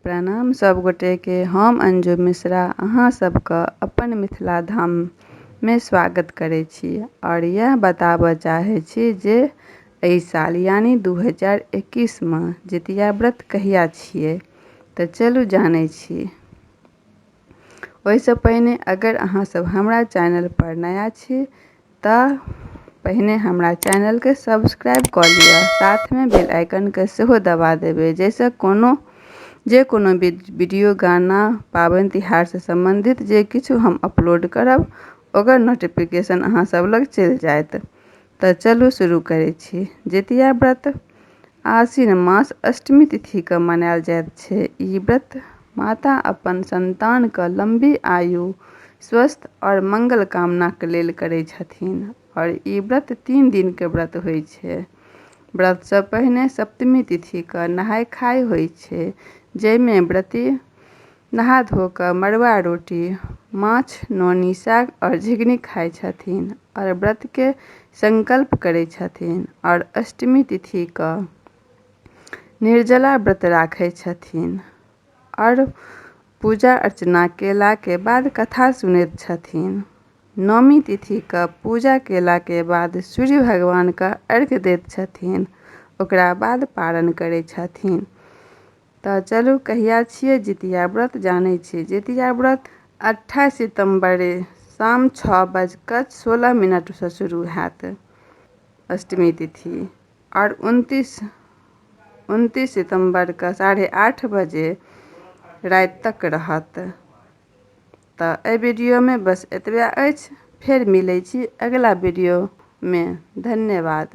प्रणाम सब गोटेके, हम अंजू मिश्रा अहाँ सबके अपन मिथिला धाममे स्वागत करै छी आओर इएह बताबऽ चाहै छी जे एहि साल यानि 2021मे जितिया व्रत कहिया छियै। तऽ चलू जानै छी। ओहिसँ पहिने अगर अहाँ सब हमरा चैनल पर नया छी तऽ पहिने हमरा चैनलके सब्सक्राइब कऽ लिअ, साथमे बेल आइकनके सेहो दबा देबै, जाहिसँ कोनो जे कोनो वीडियो, गाना, पाबनि तिहारसँ सम्बन्धित जे किछु हम अपलोड करब ओकर नोटिफिकेशन अहाँ सब लग चलि जायत। तऽ चलू शुरू करै छी। जितिया व्रत आश्विन मास अष्टमी तिथिके मनायल जाइत छै। ई व्रत माता अपन संतानके लम्बी आयु, स्वस्थ आओर मंगल कामनाके लेल करै छथिन। आओर ई व्रत 3 दिनके व्रत होइ छै। व्रतसँ पहिने सप्तमी तिथिके नहाय खाय होइ छै, जाहिमे व्रती नहा धो कऽ मड़ुआ रोटी, माछ, नोनी साग आओर झिंगनी खाइ छथिन आओर व्रतके संकल्प करै छथिन। आओर अष्टमी तिथिके निर्जला व्रत राखै छथिन आओर पूजा अर्चना केलाके बाद कथा सुनैत छथिन। नवमी तिथिके पूजा केलाके बाद सूर्य भगवानके अर्घ्य दैत छथिन, ओकरा बाद पारण करै छथिन। तऽ चलू कहिया छियै जितिया व्रत जानै छी। जितिया व्रत 28 सितम्बर शाम 6:16सँ शुरू हैत अष्टमी तिथि आओर 29 सितम्बरके 8:30 बजे राति तक रहत। तऽ एहि वीडियोमे बस एतबे अछि। फेर मिलै छी अगिला वीडियोमे। धन्यवाद।